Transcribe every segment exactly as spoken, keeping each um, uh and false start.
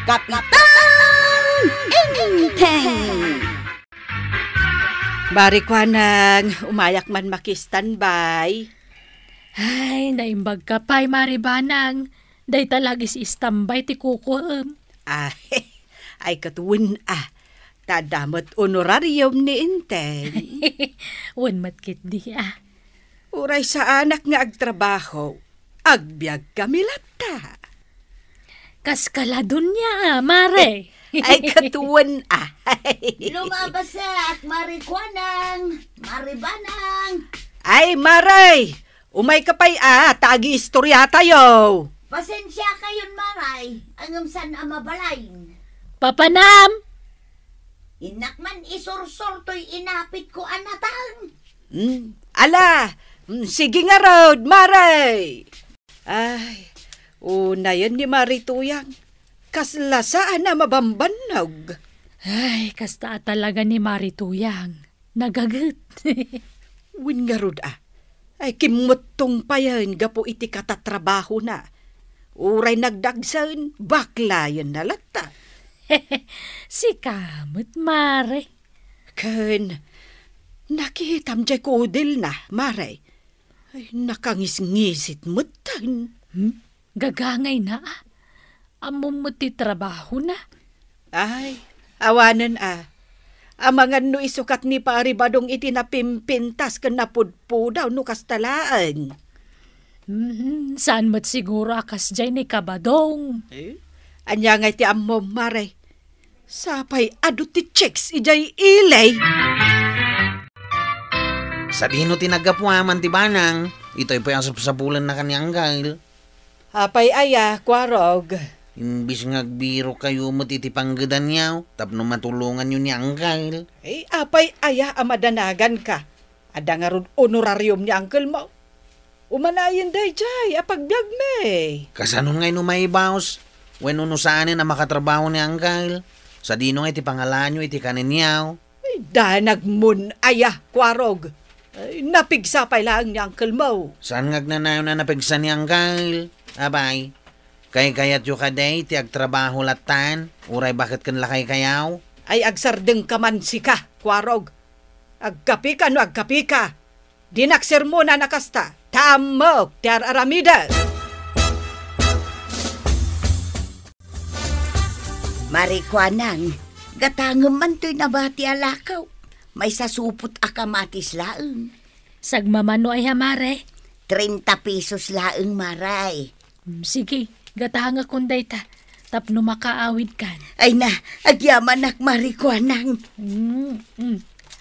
Kapitan Enteng! Mari Kuanang, umayak man makistambay. Ay, naimbag ka pay, Mari Banang. Dayta la agis-istambay ti kukuem. Ay, ay, ket wen a. Ta adda met honorarium ni Enteng. Wen met ketdi a. Uray saanak nga agtrabaho, agbiag kami latta. Kas kaladunya, a, Mare. Ay, ket wen a. Lumabasek, Mari Kuanang, Mari Banang. Ay, Mare, umayka pay a, ta agiistoriatayo. Pasensiakayon, Mare, ngem saan a mabalin. Papanam! Innak man isursor toy inapitko a natang. Hmm, ala, hmm, sige ngarud, Mare. Ay, unayen ni Mari Tuyang. Kasla saan a mabambannog. Ay, kasta a talaga ni Mari Tuyang. Nagaget. Wen ngarud a. Ay, kimmettong payen gapu iti katatrabahona. Uray nagdagsen, baklayenna latta. Sika met, Mare. Ken, nakitam jay kudelna, Mare. Ay, nakangisngisit metten. Hmm? Gagangayna, a. Ammom met ti trabahona? Ay, awanen a. Amangan no isukat ni Pari Badong iti napimpintas ken napudpudaw no kasta laeng. Hmm, saan met siguro a kasdiay ni Kabadong. Eh? Ania ngay ti ammom, Mare? Sapay adu ti chicks idiay ili. Sadino ti naggapu a man ti banang? Itoy pay a sapsapulenna ken ni Angkel. Apay aya, Kuarog? Imbis nga agbirokayo met iti panggedanyo tapno matulonganyo ni Angkel. Eh, apay aya a madanaganka? Adda ngarud honorarium ni Angkel mo. Umanayen daydiay a pagbiagmi. Kasano ngay no maibaos? Wenno no saanen a makatrabaho ni Angkel? Sadino ngay ti pangalaanyo iti kanenyo? Ay, danagmon aya, Kuarog. Ay, napigsa pay laeng ni Angkel mo. Saan nga agnanayon a napigsa ni Angkel? Apay, kaykayatyo kadi ti agtrabaho lattan? Uray baket ken lakay kayaw? Ay, agsardengka man sika, Kuarog. Agkapika no agkapika. Dinak sermonan a kasta, ta ammok ti ar-aramidek. Mari Kuanang, gatangem man toy nabati a lakaw. Maisasupot a kamatis laeng. Sagmamano aya, Mare? Treinta pesos laeng, Mare. Mm, sige, gatangakon dayta, tapno makaawidkan. Ay na, agyamanak, Mari Kuanang. Mm, mm.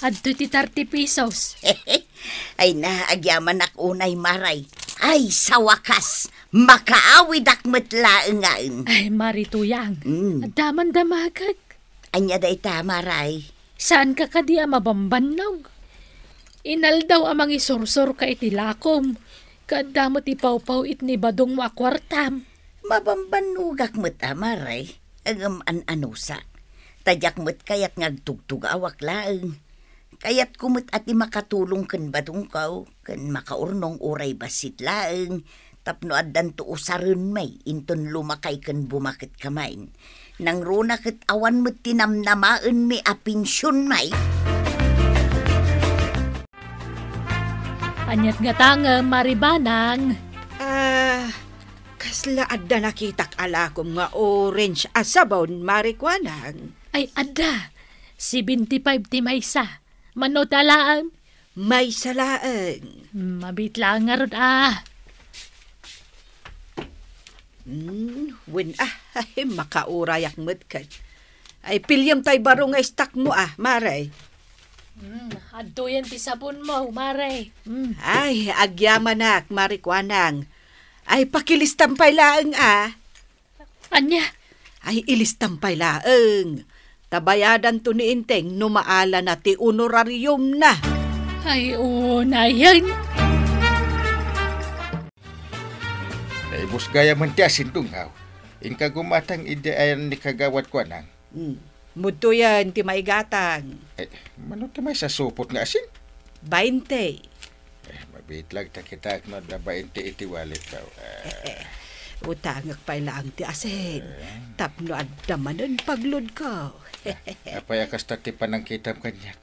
Adtoy ti thirty pesos. Ay na, agyamanak unay, Mare. Ay, sa wakas, makaawidak met laengen. Ay, Mari Tuyang. Mm. Adda man damagek. Ania dayta, Mare? Saanka kadi a mabambannog? Inaldaw a mangisursurka iti lakom, ket adda met ipawpaw-it ni Badongmo a kuartam. Mabambannogak met a, Mare, ngem an-anusa. Ta diak met kayat nga agtugtugawak laeng. Kayatko met a ti makatulong ken Badongko, ken makaurnong uray bassit laeng, tapno addanto usaren may inton lumakay ken bumaket ka main. Nangruna ket awan met ti namnamaenmi a pension may. Aniat gatangem, Mari Banang? Ah, kasla adda nakitak a lakom nga orange a sabon, Mari Kuanang? Ay, adda. Seventy-five ti maysa. Mano ti alaem? Maysa laeng. Hmm, mabiit laeng ngarud, ah. Hmm, wen, ah, ay, makaurayak met ket. Ay, piliem tay baro nga istakmo, ah, Mare. Hmm, adtoyen ti sabonmo, Mare. Hmm. Ay, agyamanak, Mari Kuanang. Ay, pakilistam pay laeng, ah. Ania? Ay, ilistam pay laeng. Ta bayadanto ni Enteng no maalana ti honorariumna. Ay, unayen. Naibus gayam ti asin, Dunggaw. Inka gumatang idi ayan ni Kagawad Kuanang. Hmm. Mudtoyen ti maigatang. Eh, mano ti maisasupot nga asin? Bainte. Eh, mabiit lang ta kitaek no adda bainte iti walletko. Eh, eh. Utangek pay laeng ti asin. Eh. Tapno adda manen pagludko. Ah, apay a kasta ti panangkitam kaniak?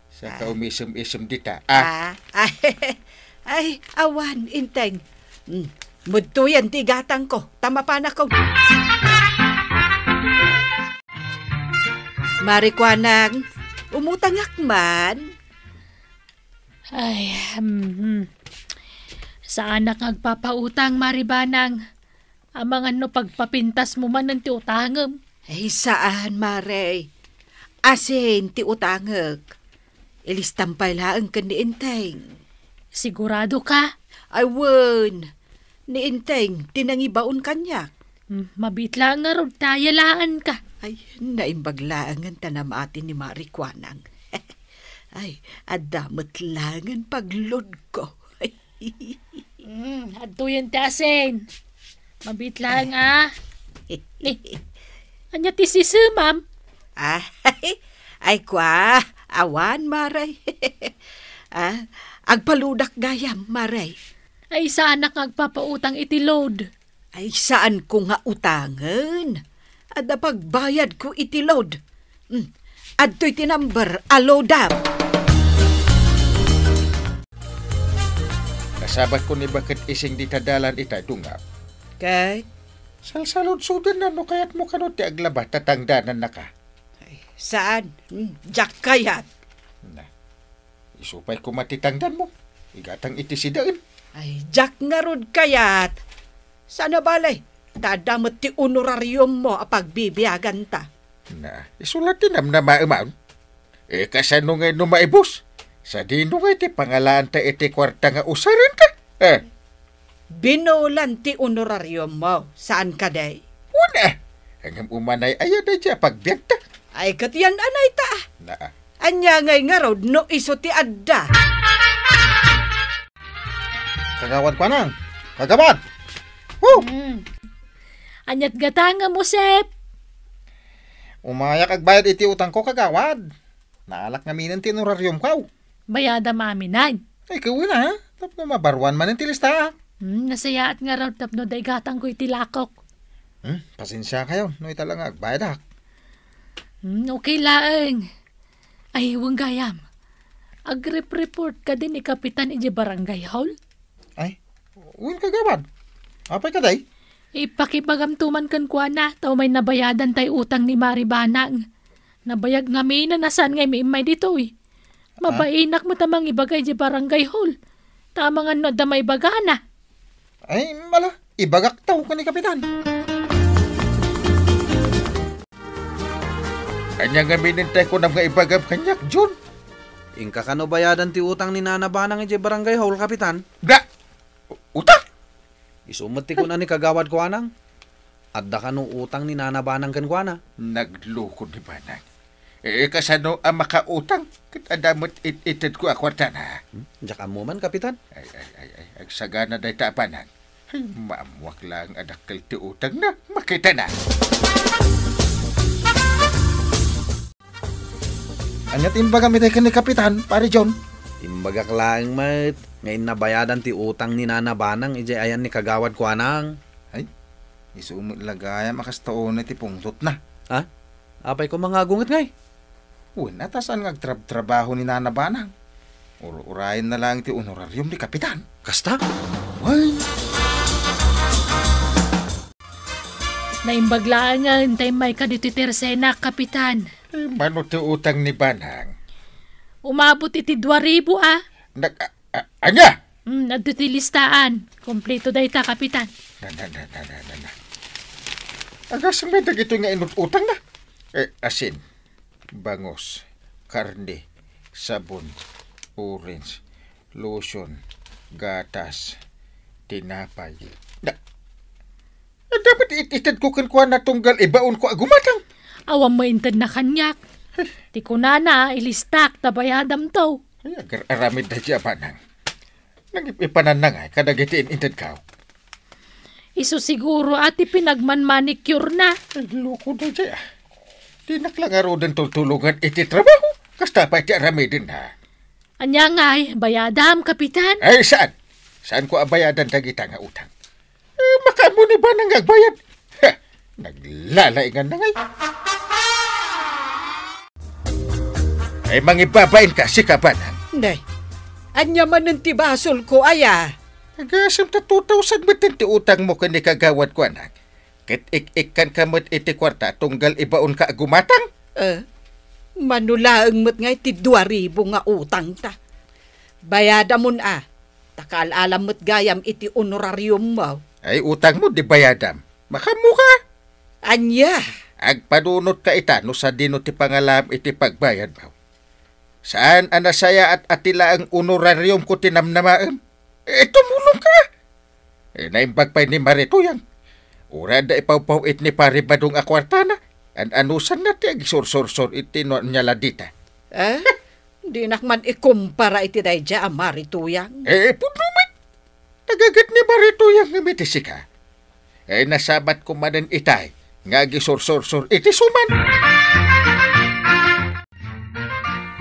Saka Ah. umisem-isem dita, ah. Ah, ay, ay, awan, Inteng. Hmm, mudtoyen ti gatangko, ta mapanakon. Mari Kuanang, umutangak man. Ay, hmm, hmm. Saanak nga agpapautang, Mari Banang. Amangan no pagpapintasmo manen ti utangem. Ay, saan, Mare. Asin ti utangek. Ilistam pay laeng ken ni Inteng. Sigurado ka? Ay, wen. Ni Inteng, ti nangibaon kaniak. Hmm, mabiit laeng ngarud ta yalaanka. Ay, naimbag laengen ta namati ni Mari Kuanang. Ay, adda met laengen pagludko. Hmm, adtoyen ti asin. Mabiit laeng, ah. Ni, ania ti sisemam? Ah, ay, kua, awan, Mare. Ah, agpaludak gayam, Mare. Ay, saanak nga agpapautang iti load. Ay, saanko nga utangen. Adda pagbayadko iti load. Hmm, adtoy ti number a loadam. Nasabatkon ni baket ising dita dalan ita, Dungab. Ket? Salsaludsodenna no kayatmo kano ti aglaba ta tangdanannaka. Ay, saan? Hmm, diak kayat. Na. Isu pay koma ti tangdanmo. Igatang iti sidaen. Ay, diak ngarud kayat. Saan a bale, ta adda met ti honorariummo a pagbibiaganta. Na, isu la ti namnamaem. Eh, kasano ngay no maibus? Sadino ngay ti pangalaanta iti kuarta nga usarenta? Eh. Binulan ti honorariummo, saan kadi? Wen, eh. Ngem umanay aya daydiay a pagbiagta? Ay, ket yan anay ta, ah. Na, ah. Ania ngay ngarud no isu ti adda? Kagawad Kuanang! Kagawad! Woo! Hmm. Ania't gatangem, Josep? Umayak agbayad iti utangko, kagawad. Naalak ngaminen ti honorariumko. Bayadam amin, ay. Ay, kawen a, tapno mabaruan manen ti listaak. Hmm, nasayaat ngarud tapno daigatangko iti lakok. Hmm, pasensiakayo no ita la nga agbayadak. Hmm, okay laeng. Ay, wen gayam. Agrep-report kadi ni Kapitan idiay barangay hall? Ay, wen kagawad. Apay kadi? Ipakibagamto man kenkuana, ta umay nabayadan tay utang ni Mari Banang. Nabayag ngaminen a saan nga immay ditoy. Ah? Mabainak met a mangibaga idiay barangay hall. Ta amangan no adda maibagana. Ay, mala, ibagak taw ken ni Kapitan. Ania ngamin tay kunam nga ibagam kaniak, John? Inka kano bayadan ti utang ni Nana Banang idiay barangay hall, Kapitan? Da! Utang? Isu met ti kuna ni Kagawad Kuanang. Adda kano utang ni Nana Banang kenkuana? Nagloko ni Banang. Eh, kasano a makautang? Ket adda met it-, itedko a kuartana. Hmm? Diak ammo man, Kapitan. Ay, ay, ay, ay, agsagana dayta a Banang. Ay, maammoak laeng a dakkel ti utangna. Makitana. Ania ti imbagam itay ken ni Kapitan, Pare John? Imbagak laeng met nga inna bayadan ti utang ni Nana Banang idiay ayan ni Kagawad Kuanang. Ay, isu met la gayam a kasta unay ti pungtotna. Ha? Apay koma nga agunget ngay? Wen, a ta saan nga agtrabtrabaho ni Nana Banang? Ur-urayenna laeng ti honorarium ni Kapitan. Kasta? Wen. Naimbag laengen ta immay kaditoy ti tersenak, Kapitan. Eh, mano ti utang ni Banang? Umabot iti dua ribu, ah. Nag-, a-, a-, ania? Hmm, adda ti listaan. Kompleto dayta, Kapitan. Na, na, na, na, na, na, na. Agasem met dagitoy nga inut-utangna. Eh, asin, bangus, karne, sabon, orange, lotion, gatas, tinapay. Na, adda met it-, itedko kenkuana tunggal ibaonko a gumatang. Awan maintedna kaniak. Ti kunana, ilistak ta bayadamto. Ay, agar-aramid daydiay a Banang. Nangip-ipananna ngay kadagiti in-intedko. Isu siguro a ti pinagmanmanicure-na. Ay, loko daydiay, ah. Dinak la ngaruden tultulongan iti trabaho. Kasta pay ti aramidenna. Ania ngay, bayadam, Kapitan? Ay, saan? Saanko a bayadan dagita nga utang? Eh, makaammo ni Banang nga agbayad. Ha! Naglalaingan na ngay. Ay, mangibabain ka, sika, Banang. Nay, ania manen ti basolko, aya? Agasem ta two thousand met ti utangmo ken ni Kagawad Kuanak. Ket ik-ikkanka met iti kuarta tunggal ibaonka a gumatang. Eh, mano laeng met nga iti dua ribu nga utangta. Bayadamon a, ta kaal-alam met gayam iti honorariummo. Ay, utangmo, di bayadam. Makaammoka. Ania? Agpanunotka ita no sadino ti pangalaam iti pagbayadmo. Saan a nasayaat a ti laeng honorariumko ti namnamaem? Eh, tumulongka. Eh, naimbag pay ni Mari Tuyang. Uray adda ipawpaw-it ni Pari Badong a kuartana, an-anusanna ti agsursursor iti no ania la dita. Eh? Dinak man ikumpara iti daydiay a Mari Tuyang. Eh, pudno met. Nagaget ni Mari Tuyang ngem iti sika. Eh, nasabatko manen itay nga agisursursor iti suman.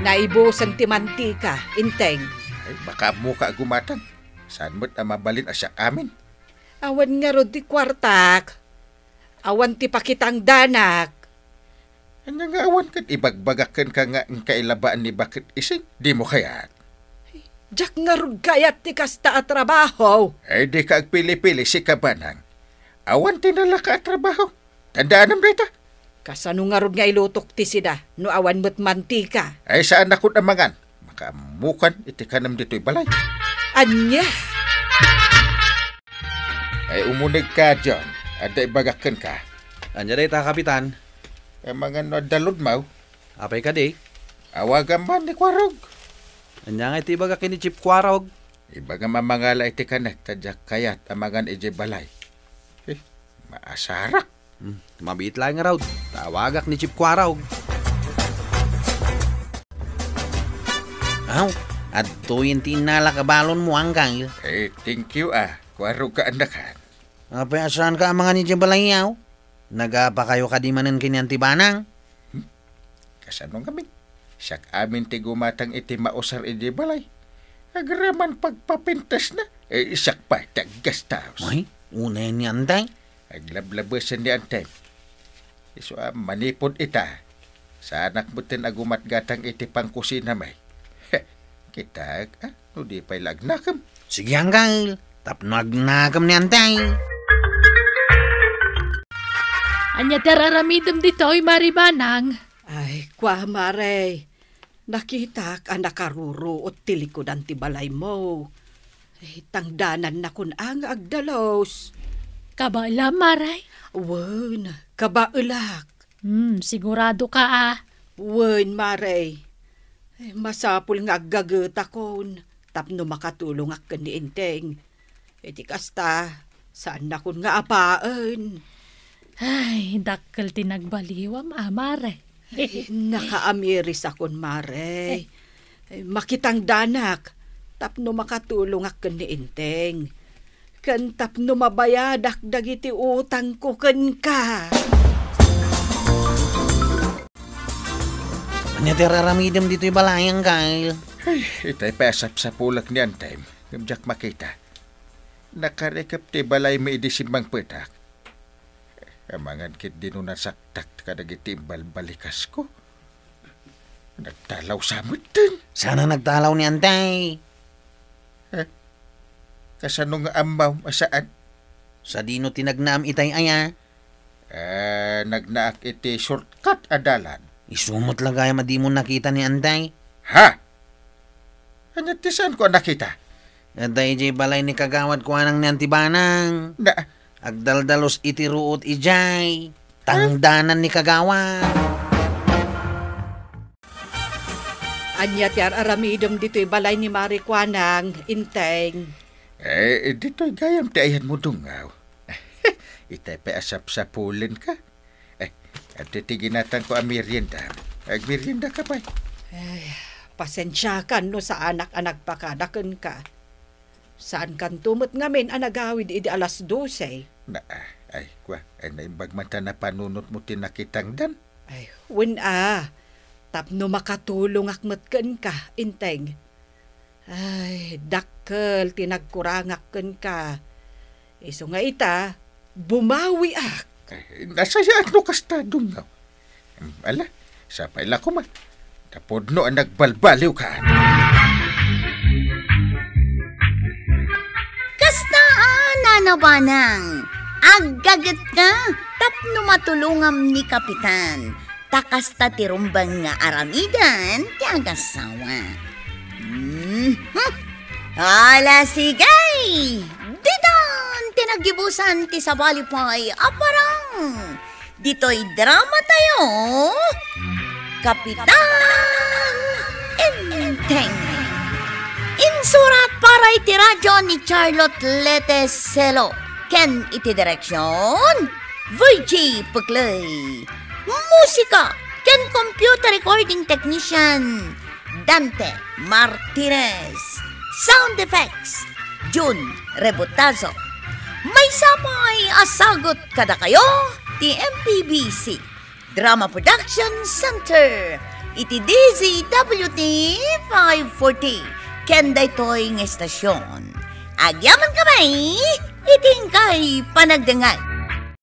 Naibusen ti mantika, Inteng. Ay, makaammoka a gumatang. Saan met a mabalin a siak amin? Awan ngarud ti kuartak. Awan ti pakitangdanak. Ania nga awan ket ibagbagak kenka nga inka ilabaan ni Baket Ising? Dimo kayat? Diak ngarud kayat ti kasta a trabaho. Ay, dika agpili-pili, sika, Banang. Awan ti nalaka a trabaho. Tandaanam dayta. Kasano ngarud nga ilutok ti sida no awan met mantika? Ay, saanakon a mangan. Makaammokan iti kanem ditoy balay. Ania? Ay, umunegka, John. Adda ibagak kenka. Ania dayta, Kapitan? Amangan no adda loadmo? Apay kadi? Awagam man ni Kuarog. Ania nga iti ibagak ken ni Chief Kuarog? Ibagam a mangala iti kanek ta diak kayat a mangan idiay balay. Eh, maasarak. Hmm, mabiit laeng ngarud. Tawagak ni Chief Kuarog. Aw, adtoyen ti innalak a balonmo, Angkal. Eh, thank you, ah. Kuarog ka, annakan. Apay a saanka a mangan idiay balay, aw? Nagapakayo kadi manen ken ni Auntie Banang? Hmm? Kasano ngamin? Siak amin ti gumatang iti mausar idiay balay. Agraman pagpapintesna, eh, siak pay ti aggastos. Ay, unay ni Antay? Aglablabesen ni Antay. Isu a manipud ita, saanak metten a gumatgatang iti pangkusinami. Kitak, ah, no di pay la agnakem. Sige, Angkal, tapno agnakem ni Antay. Ania ti ar-aramidem ditoy, Mari Banang? Ay, kua, Mare. Nakitak a nakaruruot ti likudan ti balaymo. Eh, tangdanannakon a nga agdalus. Kabaelam, Mare? Wen, kabaelak. Hmm, sigurado ka, ah. Wen, Mare. Eh, masapul nga aggagetakon tapno makatulongak ken ni Enteng. Iti kasta, saannakon nga apaen. Ay, dakkel ti nagbaliwam, a, Mare. Ay, nakaamirisakon, Mare. Eh. Ay, makitangdanak tapno makatulongak ken ni Enteng. Ken tapno mabayadak dagiti utangko kenka. Ania ti ar-aramidem ditoy balay, Angkal? Ay, itay pay a sapsapulek ni Antay, ngem diak makita. Nakarikep ti balaymi idi simmangpetak. Amangan ketdi no nasaktak kadagiti imbalbalikasko. Nagtalaw sa metten. Saan a nagtalaw ni Antay? Eh, kasano nga ammom a saan? Sadino ti nagnaam itay aya? Eh, nagnaak iti shortcut a dalan. Isu met la gayam a dimo nakita ni Antay? Ha? Ania ti saanko a nakita? Adda idiay balay ni Kagawad Kuanang ni Auntie Banang. Na- Agdaldalus iti ruot idiay. Tangdanan ni Kagawad. Ania ti ar-aramidem ditoy balay ni Mari Kuanang, Inteng? Eh, ditoy gayam ti ayanmo, Dungaw. Itay pay a sapsapulenka. Eh, adda ti ginatangko a merienda. Agmeriendaka pay. Ay, pasensiakan no saanak a nagpakada kenka. Saankanto met ngamin a nagawid idi alas dose? Na, ay, kua, ay, naimbag man ta napanunotmo ti nakitangdan. Ay, wen a, tapno makatulongak met kenka, Inteng. Ay, dakkel ti nagkurangak kenka. Isu nga ita, bumawiak. Eh, nasayaat no kasta, Dungaw. Hmm, ala, sapay la koma. Tapudno a nagbalbaliwka. Kasta a, Nana Banang, aggagetka tapno matulongam ni Kapitan. Ta kasta ti rumbeng nga aramiden ti agasawa. Mhm. Ala, sige! Ditan ti naggibusan ti sabali pay a parang. Ditoy drama tayo, Kapitan Enteng. Insurat para iti radyo ni Charlotte Lete Celo ken iti direksyon, Virgie Puclay. Musika ken computer recording technician, Dante Martinez. Sound effects, Jun Rebotazo. Maysa pay a sagut kadakayo ti M P B C Drama Production Center iti D Z W T five forty ken daytoy nga estasyon. Agyamankami iti inkay panagdengngeg.